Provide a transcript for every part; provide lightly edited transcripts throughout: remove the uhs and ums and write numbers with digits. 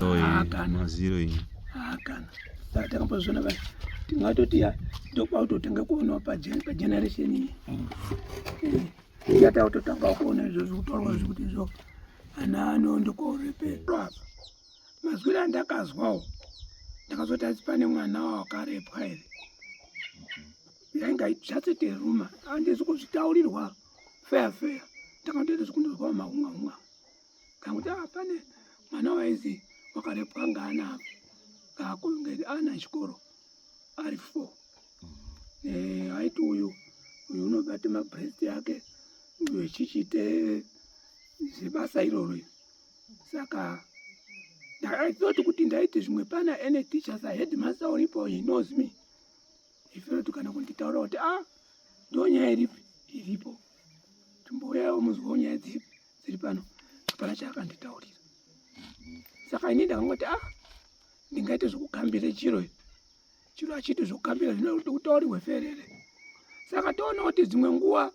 Oh, Ah, kana. Maziro iyi. Ah, kana saka takambozviona va tingatoti ya ndokwautotange kuonawo pageneration iyi. Yatautotanga kuona izvozvo kutaurwa zvekuti izvo ana anondokorepe apa. Mazwiro andakazwawo, ndakazoti asi pane mwana wakarepwa here? Yainga just a rumor, handisi kuzvitaurirwa fair fair, ndakandoita zvekundozwawo mahunga hunga kanguti ah, pane mwana waizi wakarepwa ngaana ngaakunge ana chikoro ari 4. Aiti uyu uyu unobata mabreast yake, uyu echichiite zvebasa iroro. Saka I thought kuti ndaiti zvimwe pana any teacher saheadmaster uripo, he knows me, he felt kana kunditaura kuti ah, ndo nyaya iripi iripo, timbouyawo muzwawo nyaya dziri pano. Hapana chaakanditaurira. Saka ini ndakangoti ah, ndingaite zvokugambira chiro chiro achiiti zvokugambira zvinoti kutaurirwe ferere. Saka toona kuti dzimwe nguva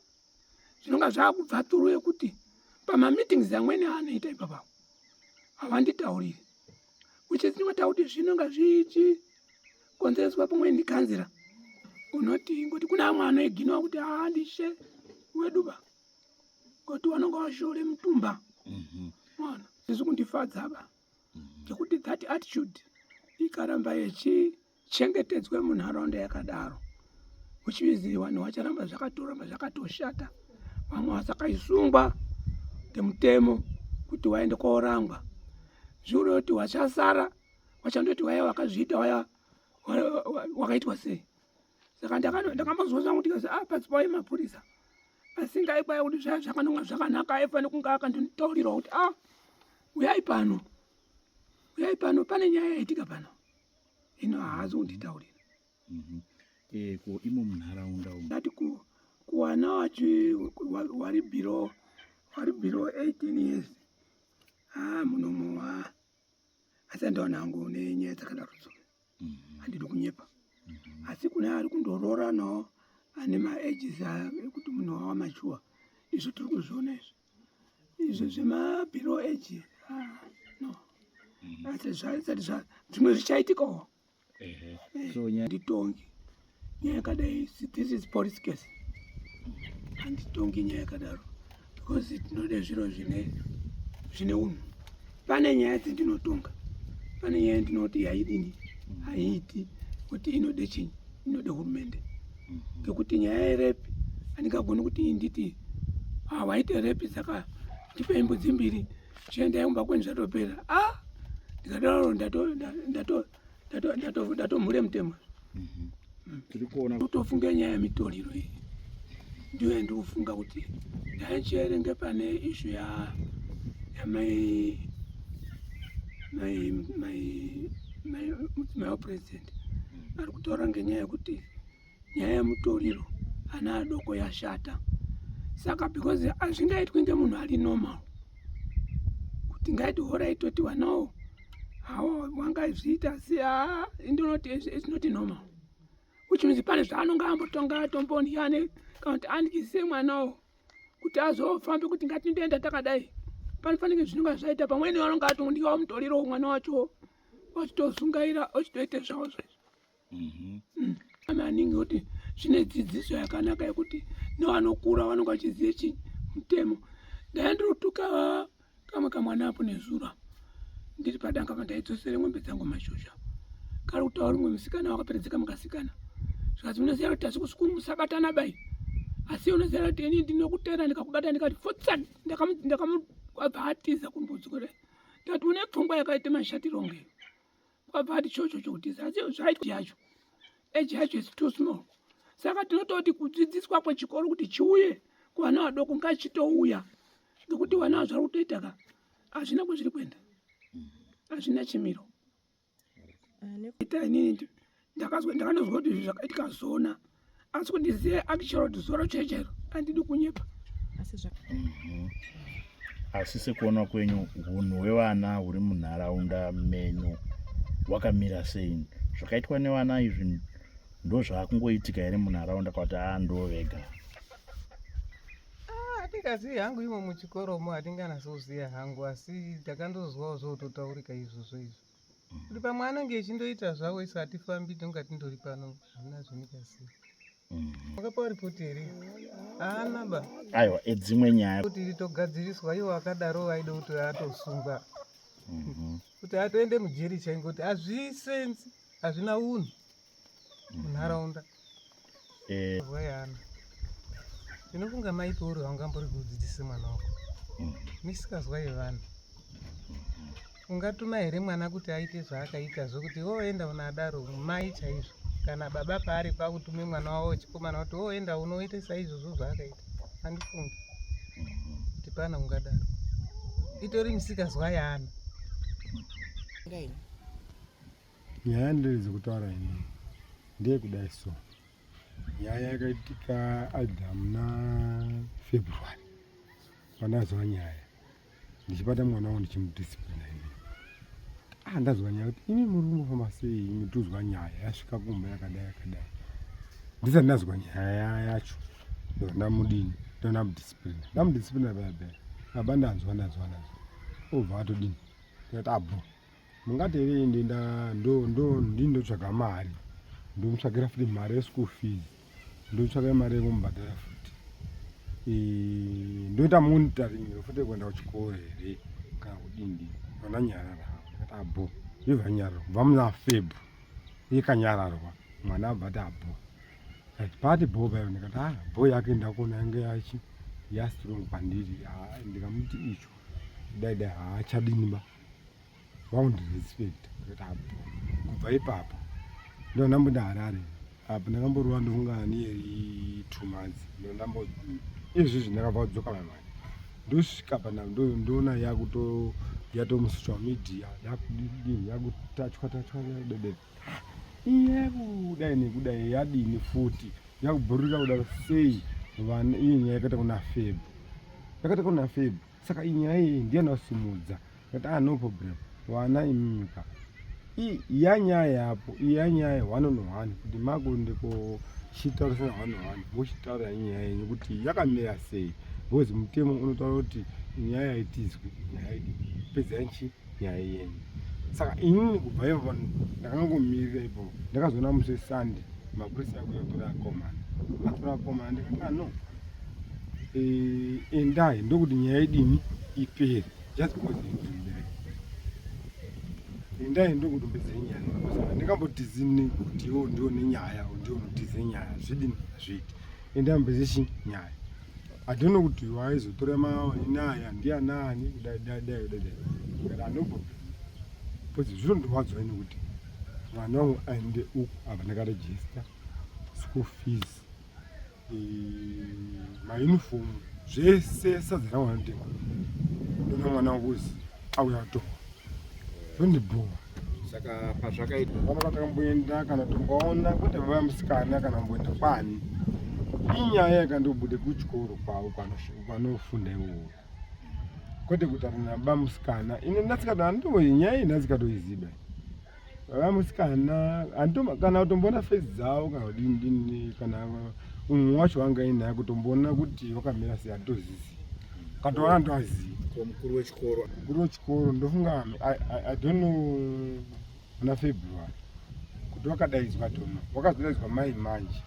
zvinonga zvakubva turu yekuti pamameetings amweni aanoita ipapa havanditauriri, which is ndinotaura kuti zvinonga zvichikonzereswa pamwe ndikanzira unoti ngoti kuna amwe anoiginowa kuti haa, ndishe wedu ba, ngoti vanonga vashore mutumba. Mwana zvisi kundifadza ba, ngekuti that attitude ikaramba yechichengetedzwa munharaunda yakadaro, which means vanhu vacharamba zvakatoramba zvakatoshata. Vamwe vasakaisungwa ngemutemo kuti waende koorangwa, zviureva kuti wachasara wachandoti waya wakazviita waya wakaitwa sei. Saka ndakambozwa kuti ah, pasi pauye mapurisa, asi ngaikwaya kuti zvaya zvakanonga zvakanaka, aifanira kunge akanditaurirawo kuti ah, uyai pano, uyai pano, pane nyaya yaitika pano. Ino haazi kunditaurira. Ko imo munharaunda umu? Ndati kuwana wachi wari below 18 years, ah, munomu asi andaona hangu nenyaya dzakadaro dzo, handidi kunyepa. Asi kune ari kundoroora nawo ane maages ekuti munhu wava mature, izvo tiri kuzviona izvi. Izvo zvemabelow age, ah, no, asi zvisati zvimwe zvichaitikawo. So nyaya Handitongi nyaya yakadai. This is police case, handitongi nyaya yakadaro because tinode zviro zvine unhu. Pane nyaya dzendinotonga, pane nyaya ndinoti haidini, haiiti, kuti inode chinyi, inode hurumende, ngekuti nyaya yerape handingagoni kuti nditi ah, waite rape, saka ndipei mbudzi mbiri, chiendai kumba kwenyu, zvatopera. Ah, ndikadaro ndatomhure mutemo. Tiri kuona Kutofunga nyaya yemitoriro iyi ndiyo yandikufunga kuti ndaichierenge pane issue ya yamai mai mai mai mudzimai wapresident ari kutaura ngenyaya yekuti nyaya yemutoriro ana adoko yashata. Saka because hazvingaitwi ngemunhu ari normal kuti ngaiti hora itoti wanawo hawo wangazviita, asi haa, ndinoti it's not normal, which means pane zvaanonga ambotonga atombondyane kana kuti andyise mwanawo kuti azofambe kuti ngatindoenda takadai. Panofanike zvinonga zvaita pamweni vanonga atondyawo mutoriro, mwana wacho wachitozungaira, ochitoite zvavo zvezvo maningi kuti zvine dzidziso yakanaka yekuti nevanokura vanonga vachizive chi mutemo. Ndaindirotuka kamwe kamwana apo nezuro ndiri padanga pandaidzosere mwombe dzangu mashosha, kari kutaura umwe musikana wakaperedzeka mukasikana, zvikati unoziva kuti tasi kusukuru musabatana bai, asi unoziva kuti ini ndinokutera ndikakubata ndikati fotsa ndakamubva atiza kumbudzi kudai. Ndati une pfungwa yakaita mashatiro ngeyo, kwabva ati chocho chokutiza, asi zvaitwa yacho age yacho is too small. Saka tinototi kudzidziswa kwechikoro kuti chiuye kuvana vadoko ngachitouya, ngekuti vana zvari kutoita ka hazvina kwezviri kuenda, hazvina chimiro. Ita inini ndakazwa, ndakandozwa kuti izvi zvakaitika zona, asi kuti ndizive actual kuti zuva racho chairo, handidi kunyepa. Asi sekuona kwenyu, unhu hwevana huri munharaunda menyu hwakamira sei? Zvakaitwa nevana izvi ndo zvaakungoitika here munharaunda, kana kuti aa, ndo vega? Ah, Handingazivi hangu imo muchikoromo hatinganatsoziva hangu asi takandozwawo zvototaurika izvozvo izvo kuti pamwe anenge echindoita zvavo isu hatifambi tonga tindori pano zvina zvindikaziva. Wakapiwa ripoti here? Haana ba. Aiwa, edzimwe nyaya. Kuti ritogadziriswa iwo akadaro vaida kuti atosungwa. Kuti atoende mujeri chaiko kuti hazvisenzi, hazvina unhu munharaunda. Vayana. Ndinofunga mai Pauro haungambori kudzidzise mwana wako. Misikazwa yevana. Ungatuma here mwana kuti aite zvaakaita zvokuti woenda unadaro mai chaizvo kana baba paari kwakutume mwana wavo wechikomana kuti woenda unoite saizvozvo zvaakaita handifungi kuti pana ungadaro itori misikazwa yaana. Nyaya yandiri kutaura ini ndeyekudai so nyaya yakaitika either muna February pandazwa nyaya ndichibata mwana wangu ndichimudisciplina ini ah ndazwa nyaya kuti imi muri kumbofamba sei imi tozwa nyaya yasvika kumba yakadai yakadai ndisati ndazwa nyaya yacho ndamudini ndamudisciplina ndamudisciplina paya paya baba ndanzwa ndanzwa ndanzwa obva atodini ndikati abho ah, mungati here ndenda ndo ndo ndindotsvaga mari ndomutsvagira futi mari yeschool fees ndotsvaga mari yekumubhadhara futi ndoita monitoring futi kuenda kuchikoro here kana kudini vananyarara ndikati abho yobva nyarara kubva muna feb ikanyararwa mwana abva ati abho right paati bho payo ndikati ah bho yake ndakuona yange yachi yastrong kwandiri ndikamuti icho dai dai haachadini ba vakundirespect ndikati apo kubva ipapo ndo ndamboenda Harare apo ndakamborova ndofunga nearly 2 months ndo ndambo izvizvi ndakabva kudzoka mamani ndosvika pana ndoona yakuto yatomusocial media yakudini yakutachwa tachwa dede iye kudai nekudai yadini futi yakubhurika kudaro sei vana iyi nyaya yakaita kuna Feb yakaita kuna Feb saka iyi nyaya iyi ndiye anosimudza ndati ah no problem vana imika yanyaya yapo iyanyaya one on one kuti makuende kochitaurisana one on one mochitaura nyaya yenyu kuti yakamira sei because mutemo unotaura kuti nyaya haitizwi nyaya idi pedzai chi nyaya yenyu saka inini kubva ipapo ndakangomirira ipapo ndakazoona musi wesunday mapurisa akuya kutora akomana atora akomana ndikati ah no endai ndokuti nyaya idini ipere just because ndiri endai ndokuti upedze nyaya because handingambotizini kuti iwo ndiwo nenyaya ndiwo unotize nyaya zvidini hazviiti endai mupedze chi nyaya I don't know kuti waizotora maonini ndianani kudai dai dai dai dai but no problem because zvinondirwadzawo ini kuti mwana wangu aende uku apa ndakaregister school fees mauniform zvese sadza rangu anotenga ndona mwana wangu uzi auya atorwa zvondibhowa saka pazvakaita vana vatakamboenda kana tomboona kwete baba musikana kana kumboenda kwani inyaya yakandobude kuchikoro kwavo kwanofunda iwowo kwete kuti arina baba musikana ine ndasikati anditoyi nyaya iyi ndasikatoiziba baba musikana kana kutomboona face dzavo kana kudini dini kana umwe wacho wanga inaye kutomboona kuti wakamira sei handitozizi katoona ndoazivi ko mukuru wechikoro mukuru wechikoro ndofunga I don't know muna February kuti wakadaidzwa tono wakazodaidzwa mai manje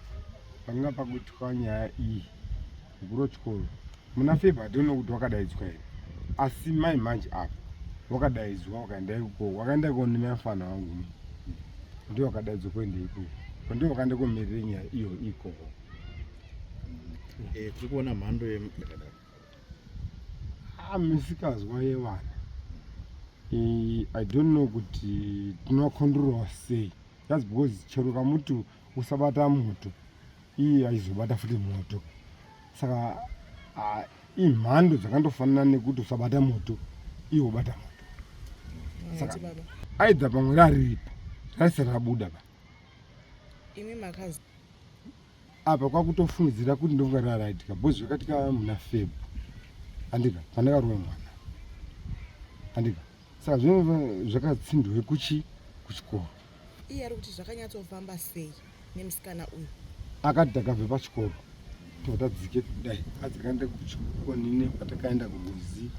panga pakuitwa nyaya iyi mukuru wechikoro muna February I don't know kuti wakadaidzwa here asi mai manje apa wakadaidzwa wakaenda ikoko wakaenda ikoko nemafana wangu ini ndio wakadaidzwa kuenda ikoko ndio wakaenda kumirira nyaya iyo ikoko Tiri kuona mhando yakadaro. Ah, misikazwa yevana I don't know kuti tinocontrolwa sei just because chero kamuti usabata moto iye aizobata futi moto saka ah, imhando dzakandofanana nekuti usabata moto iye ubata moto saka aidha pamwe rariripo raisati rabuda pa imi makazi apa kwakutofungidzira kuti ndofunga raraitika because zvakaitika muna Feb andika pandakarova mwana andika saka zvinova zvakatsindwe kuchi kuchikoro iye ari kuti zvakanyatsofamba sei nemusikana uyu akati takabve pachikoro Tobva tadzike kudai adzikaenda kuchikonine kwatakaenda kurwizi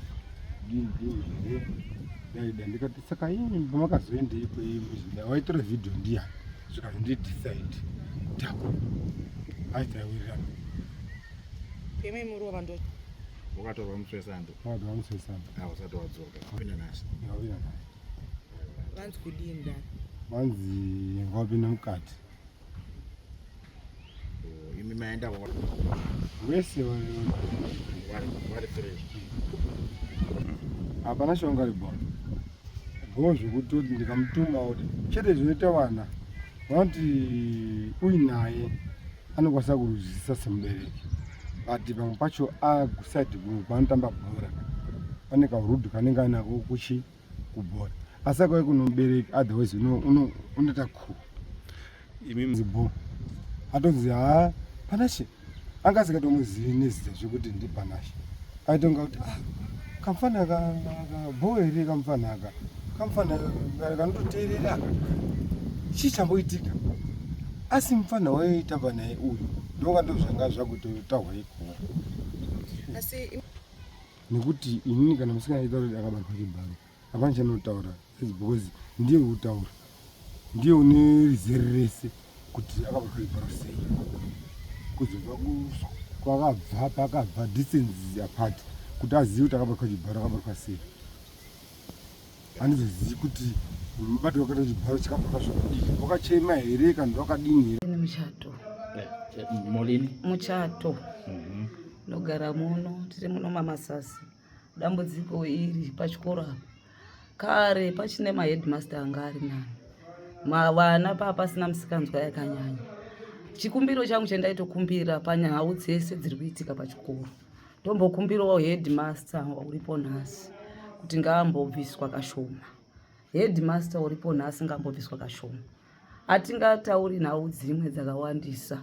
dini dini here daida ndikati saka ini pamakazoendeiko imi waitora vhidhiyo ndiyani zvikanzi ndidecide tako aitaiwirirana Pemai murova ndo Wakatorwa musi wesando. Wakatorwa musi wesando. Ah, usati wadzoka. Wapinda nhasi. Wapinda nhasi. Vanzi kudini ndani? Vanzi wapinda mukati. Oh, imi maenda kwa wese vari three. Hapana shonga ribona. Bho zvekutoti ndikamutuma kuti chete zvinoita vana vanoti uinaye anokwanisa kuruzwisisa semubereki but pamwe pacho akusaidi kwaanotamba bhora pane kaurudhu kanenge anako kuchi kubhora asi akauya kunomubereki otherwise unoita ku bho atonzi haa panashe anga asingatomuzivi nezita zvekuti ndipanashe aitonga kuti ah, kamfana bho here kamfana aka kamfana kanototeerera aka chii chamboitika asi mufana waitamba naye uyu ndonga ndozvanga zvakutotaurwa ikoko asi nekuti inini kana musikana aitaura kuti akabatwa chibharo hapana chanotaura because ndiye utaura ndiye une rizere rese kuti akabatwa chibharo sei kuzobva kwakabva pakabva distance apart kuti azive kuti akabatwa chibharo akabatwa sei handizozivi kuti mubato wakaita chibharo chakabatwa zvakudii wakachema here kana wakadini here Ini muchato Molini muchato ndogara muno tiri muno mamasasi dambudziko iri pachikoro apa kare pachine maheadmaster anga ari nani mavana paa pasina musikanzwa yakanyanya chikumbiro changu chandaitokumbira panyau dzese dziri kuitika pachikoro ndombokumbirawo headmaster uripo nhasi kuti ngaambobviswa kashoma headmaster uripo nhasi ngaambobviswa kashoma hatingatauri nhau dzimwe dzakawandisa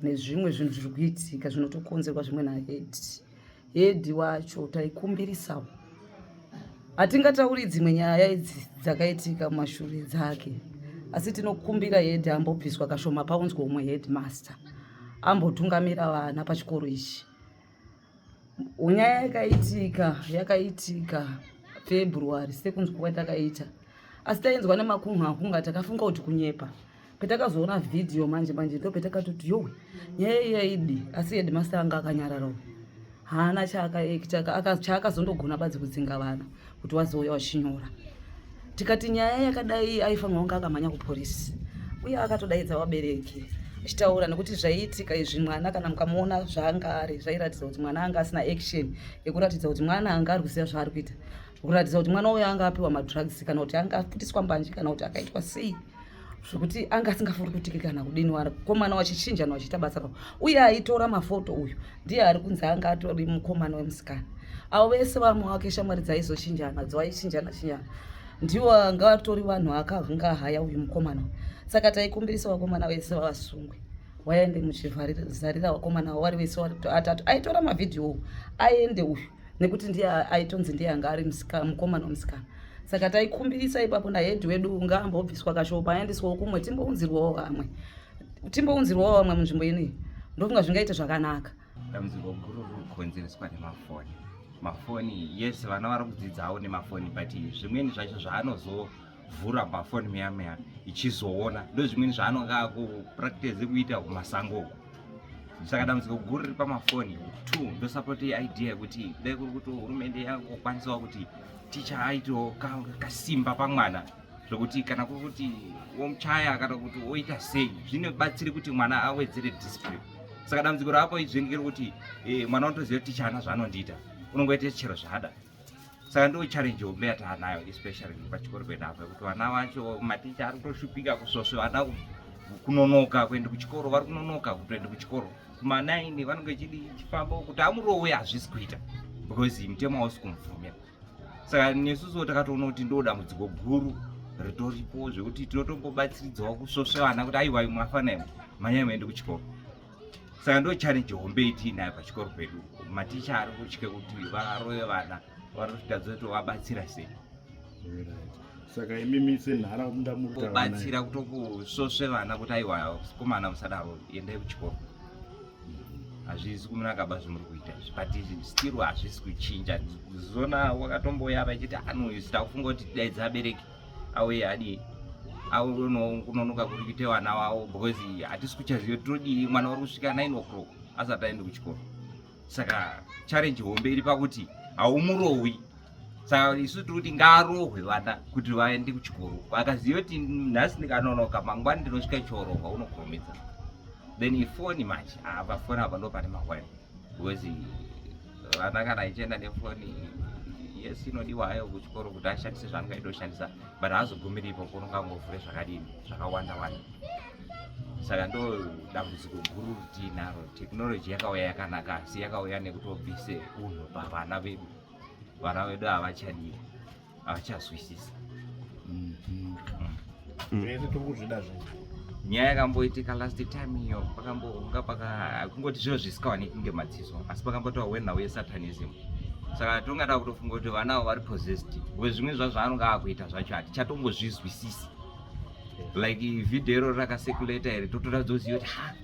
nezvimwe zvinhu zviri kuitika zvinotokonzerwa zvimwe nahead head wacho taikumbirisawo hatingatauri dzimwe nyaya idzi dzakaitika mumashure dzake asi tinokumbira head ambobviswa kashoma paunzwa umwe headmaster ambotungamira vana pachikoro ichi nyaya yakaitika yakaitika February sekunzwa kwatakaita asi tainzwa nemakunhu akunga takafunga kuti kunyepa petakazoona vhidhiyo manje manje ndo petakatoti yowe nyaya iyi yaidi asi headmaster anga akanyararawo haana chaakazondogona badzi kudzinga vana kuti wazouya wachinyora tikati nyaya yakadai aifanirwa kunge akamhanya kuporisi uye akatodaidza vabereki achitaura nekuti zvaiitika izvi mwana kana mukamuona zvaanga ari zvairatidza kuti mwana anga asina action yekuratidza kuti mwana anga ari kuziva zvaari kuita kuratidza kuti mwana uyo anga apiwa madrugs kana kuti anga aputiswa mbanje kana kuti akaitwa sei zvekuti anga asingafuri kutiki kana kudini vakomana vachichinjana vachiita basa ravo uye aitora mafoto uyu ndiye ari kunzi anga atori mukomana wemusikana avo vese vamwe wake shamwari dzaizochinjana dzaichinjana chinjana ndiwo anga atori vanhu akanga haya uyu mukomana saka taikumbirisa vakomana vese vavasungwe waende muchivharirira vakomana vari vese atatu aitora mavhidhiyo aende uyu nekuti ndiye aitonzi ndiye anga ari mukomana wemusikana saka taikumbirisa ipapo nahedhi wedu ngaambobviswa kashopa aendeswawo kumwe timbounzirwawo vamwe timbounzirwawo vamwe munzvimbo inoyi ndofunga zvingaite zvakanaka dambudziko guru riri kukonzereswa nemafoni mafoni yes vana vari kudzidzawo nemafoni but zvimweni zvacho zvaanozovhura mafoni muya muya ichizoona ndo zvimweni zvaanonga akupractice kuita kumasango uko saka dambudziko guru riri pamafoni two ndosapoti idea yekuti dai kuri kuti hurumende yangokwanisawo kuti ticha aitewo kasimba pamwana zvekuti kana kuri kuti womuchaya kana kuti woita sei zvinobatsire kuti mwana awedzere discipline saka dambudziko rapo izvi ngerekuti eh, mwana unotoziva kuti ticha ana zvaanondiita unongoita chero zvaada saka ndo challenge hombe yataanayo especially pachikoro pedu apa yekuti vana vacho maticha ari kutoshupika kusvosve vana kunonoka kuenda kuchikoro vari kunonoka kutoenda kuchikoro kuma9 vanenge chifamba kuti amurowe hazvisi kuita because mutemo hausi kumubvumira saka nesusuwo takatoona kuti ndo dambudziko guru ritoripo zvekuti tinotombobatsiridzawo kusvosve vana kuti aiwa mwafana imwe manyai muende kuchikoro saka ndo challenge hombe itiinayo pachikoro pedu maticha ari kutya kuti varove vana vari kutadza kuti vabatsira sei saka imimi senharaunda kubatsira kutokusvosve vana kuti aiwa komana musadaro endai kuchikoro. Hazvisi kunaka ba zvimuri kuita izvi, but still hazvisi kuchinja. Zona wakatomboya vachiti ano isu takufunga kuti daidza abereki auye adii aunokunonoka kuri kuite vana vavo, because hatisi kuchaziva todii. Mwana uri kusvika 9 o'clock asati aende kuchikoro, saka challenge hombe iri pakuti haumurohwi. Saka isu tiri kuti ngaarohwe vana kuti vaende kuchikoro. Akaziva kuti nhasi ndikanonoka, mangwani ndinosvika chorohwa, unokurumidza. Then ifoni manje, apa foni apa ndo pane mahwani, because vana kana ichienda nefoni, yes, inodiwa hayo kuchikoro kuti ashandise zvaangaida kushandisa, but haazogumiri ipapo, unongangovhure zvakadini zvakawanda wanda. Saka ndo dambudziko guru ratiinaro. Technology yakauya yakanaka, asi yakauya nekutobvise unhu pavana vedu. Vana vedu havachadii, havachazwisisa. Zvese tiri kuzvida zvese. Nyaya yakamboitika last time iyo, pakambonga paka kungoti zviro zvisikawaniki ngemadziso, asi pakambotaura wenhau yesatanism. Saka tongada kutofunga kuti vana avo vari possessed, because zvimwe zvazvo zvaanonga akuita zvacho hatichatombozvizwisisi. Like vhidhiyo iro rakacirculata here, totoratidza kuziva kuti ha,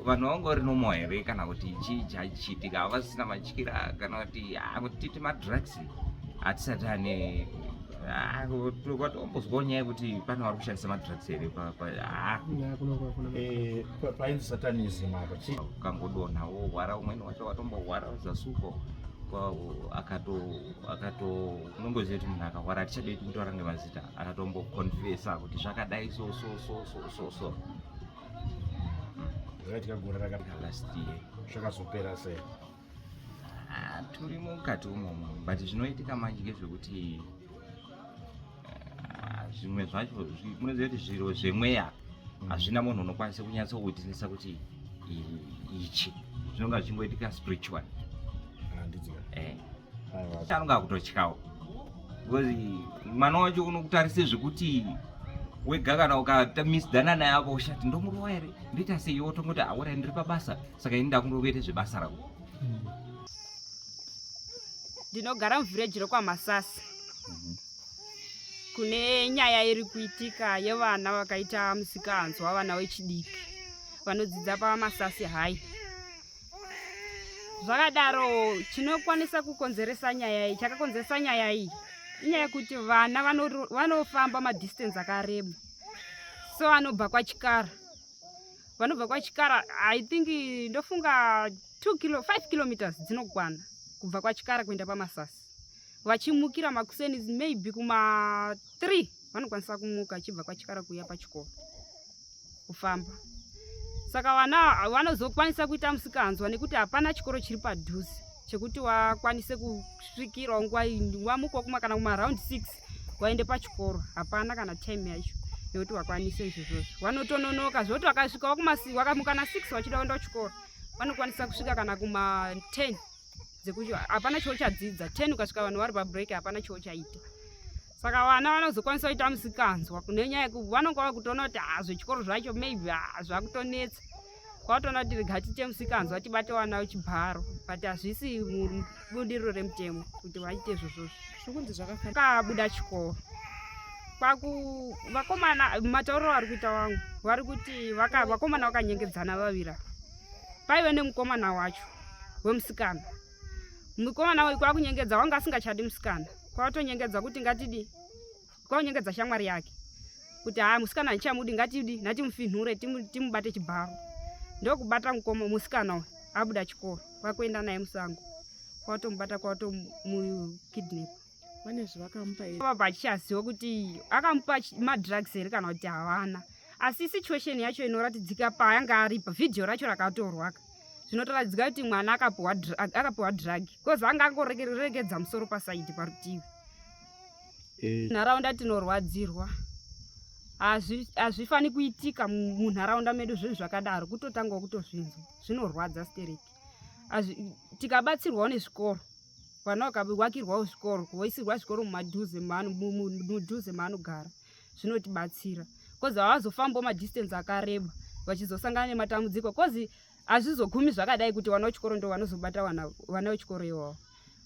vanhu vanga vari normal here kana kuti chii chachiitika, havasisina matyira kana kuti kuti titi madrugs hatisati ane watombozwawo nyaya yekuti pane vari kushandisa madrugs here. Painzi satanism apa chii? Ukangodonha wohwara, umweni wacho watombohwara zasuko akato unongoziva kuti munhu akahwara, hatichadi kutaura ngemazita, akatomboconfessa kuti zvakadai, so so so so so so. Zvakaitika gore raka Last year. Zvakazopera sei? Ah, turi mukati umomo, but zvinoitika manje ngezvekuti zvimwe zvacho munoziva kuti zviro zvemweya hazvina munhu unokwanisa kunyatsowitnessa kuti ichi zvinonga zvichingoitika spiritual. Handidzika. Eh. Anonga akutotyawo because mwana wacho unokutarise zvekuti wega kana ukamisdhana naye apo ushati ndomurowa here, ndoita sei, wotongoti aura ndiri pabasa, saka ini ndakundokuita zvebasa rako. Ndinogara muvhireji rekwaMasasi. Kune nyaya iri kuitika yevana vakaita musikanzwa, vana vechidiki vanodzidza paMasasi High. Zvakadaro, chinokwanisa kukonzeresa nyaya iyi, chakakonzeresa nyaya iyi inyaya yekuti vana vanofamba madistance akareba. So vanobva kwaChikara, vanobva kwaChikara, I think ndofunga 2 kilo 5 kilometers dzinokwana kubva kwaChikara kuenda paMasasi, vachimukira makuseni, maybe kuma 3 vanokwanisa kumuka achibva kwaChikara kuuya pachikoro kufamba. Saka vana vanozokwanisa kuita musikanzwa nekuti hapana chikoro chiri padhuze chekuti wakwanise kusvikirawo nguva wamukawo kuma kana kumaround 6 waende pachikoro. Hapana kana time yacho yekuti wakwanise izvozvozvo, vanotononoka zvekuti vakasvikawo wakamuka na6 vachida kuenda kuchikoro, vanokwanisa kusvika kana kuma 10 dzekuti hapana chiwo chadzidza. 10 ukasvika vanhu vari pabreak, hapana chiwo chaita. Saka vana vanozokwanisa kuita musikanzwa nenyaya yekuti vanonga vakutoona kuti ha, zvechikoro zvacho maybe ha, zvakutonetsa, kwatoona kuti rega tiite musikanzwa tibate vana chibharo, but hazvisi mubudiriro remutemo kuti vaite izvozvozvo. Zvokunzi zvakafanana. Kabuda chikoro kwaku vakomana, matauriro ari kuita vangu vari kuti vakomana vakanyengedzana vaviri ava. Paive nemukomana wacho wemusikana, mukomana uyu kwakunyengedza, wanga asingachadi musikana, kwatonyengedza kuti ngatidi, kwakunyengedza shamwari yake kuti haa, musikana handichamudi, ngatidi ngatimufinhure timubate chibharo. Ndokubata mukoma musikana uyu abuda chikoro, kwakuenda naye musango, kwatomubata, kwatomukidnap. Vane zvavakamupa here? Baba achichaziva kuti akamupa madrugs here kana kuti havana, asi situation yacho inoratidzika paanga ari pavhidhiyo racho rakatorwa ka, zvinotoratidzika kuti mwana akapiwa drug, because anga angorekedza musoro pasaidi parutivi. Nharaunda tinorwadzirwa, hazvifani kuitika munharaunda medu zvinhu zvakadaro. Kutotangawo kutozvinzwa zvinorwadza stereki. Tikabatsirwawo nezvikoro, vana vakavakirwawo zvikoro, voisirwa zvikoro mumadhuze mudhuze maanogara, zvinotibatsira because havazofambawo madistance akareba vachizosangana nematambudziko, cause hazvizogumi zvakadai kuti vana vechikoro ndo vanozobata vana vechikoro iwawo.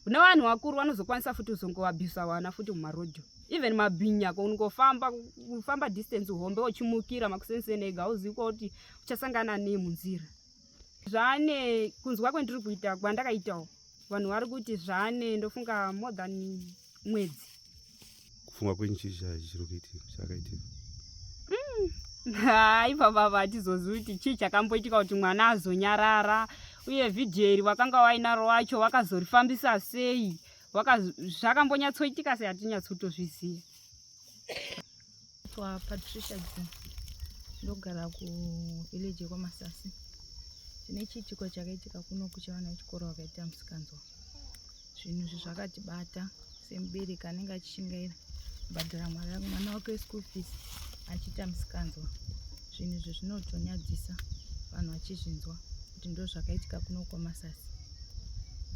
Nevanhu vakuru vanozokwanisa futi kuzongovabvisa vana futi mumarodhi, even mabhinya kungofamba kufamba distance hombe uchimukira makuseni ega, hauzivi kuti uchasangana nei munzira. Zvaane kunzwa kwendiri kuita kwandakaitawo vanhu vari kuti zvaane ndofunga more than mwedzi. Kufunga kwenyu chii chiri kuitika chakaitika? Hai baba, hatizozivi kuti chii chakamboitika kuti mwana azonyarara, uye vhidhiyo iri wakanga wainaro wacho wakazorifambisa sei, zvakambonyatsoitika sei, hatinyatsotozviziva. Twa Patricia G. Ndogara kuvillage yekwaMasasi. Tine chiitiko chakaitika kuno kuchevana vechikoro vakaita musikanzwa. Zvinhu izvi zvakatibata semubereki anenge achishingaira kubhadhara mwana wake school fees achiita musikanzwa. Zvinhu izvi zvinotonyadzisa vanhu vachizvinzwa kuti ndo zvakaitika kuno kwaMasasi.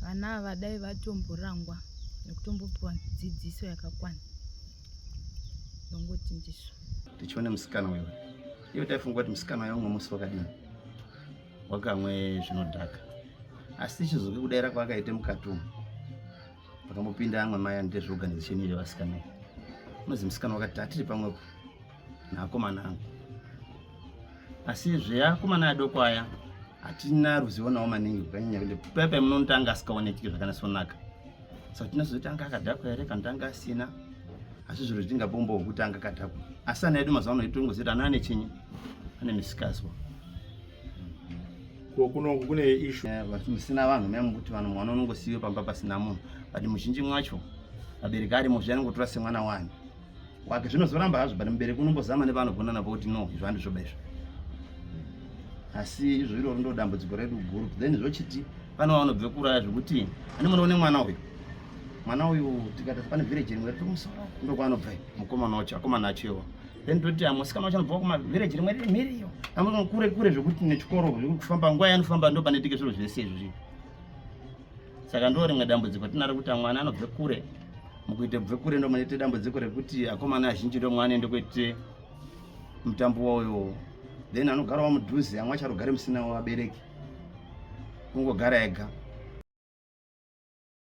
Vana ava dai vatomborangwa nekutombopiwa dzidziso yakakwana. Ndongoti ndizvo. Tichiona musikana uyo, iyo taifunga kuti musikana uyo umwe musi wakadini wakamwe zvinodhaka, asi tichizoke kudaira kwaakaite mukati umu pakambopinda amwe mai anoite zveorganization iyo yevasikana iyi, unozi musikana wakati hatiri pamwepo naakomana angu, asi zveakomana adoko aya hatina ruzivo nawo maningi kukanyanya kuti paipai munonoti anga asikaoneki zvakanatsonaka, saka tinozoti anga akadhakwa here kana kuti anga asina, asi zviro zvitingapombowo kuti anga akadhakwa. Asi ana edu mazuva ano tongoziva kuti ana ane chinyi, ane misikazwa. Ko kunoku kune issue Musina vanhu maya mukuti vanhu mwana unongosiyiwe pamba pasina munhu, but muzhinji mwacho vabereki arimo zviya anongotora semwana wani wake, zvinozoramba hazvo, but mubereki unombozama nepaanogona napo kuti no, izvo handizvoba izvo. Asi izvo iroro ndo dambudziko redu guru. Then zvochiti pane vanobve kuraya zvekuti ane munoone mwana uyu, mwana uyu tikati pane village rimwe riri kumusoro ndokwaanobva mukomana wacho, akomana acho iwo, then toti musikana wacho anobva kumavillage rimwe riri mhiri iyo, amwe kure kure zvekuti nechikoro kufamba nguva yaanofamba ndo panoitike zviro zvese izvi. Saka ndo rimwe dambudziko tinaro kuti mwana anobve kure, mukuite kubve kure ndo munoite dambudziko rekuti akomana azhinji ndo mwana ende kuite mutambo wayo, then anogarawo mudhuze, amwe acho arogare musina vabereki, kungogara ega.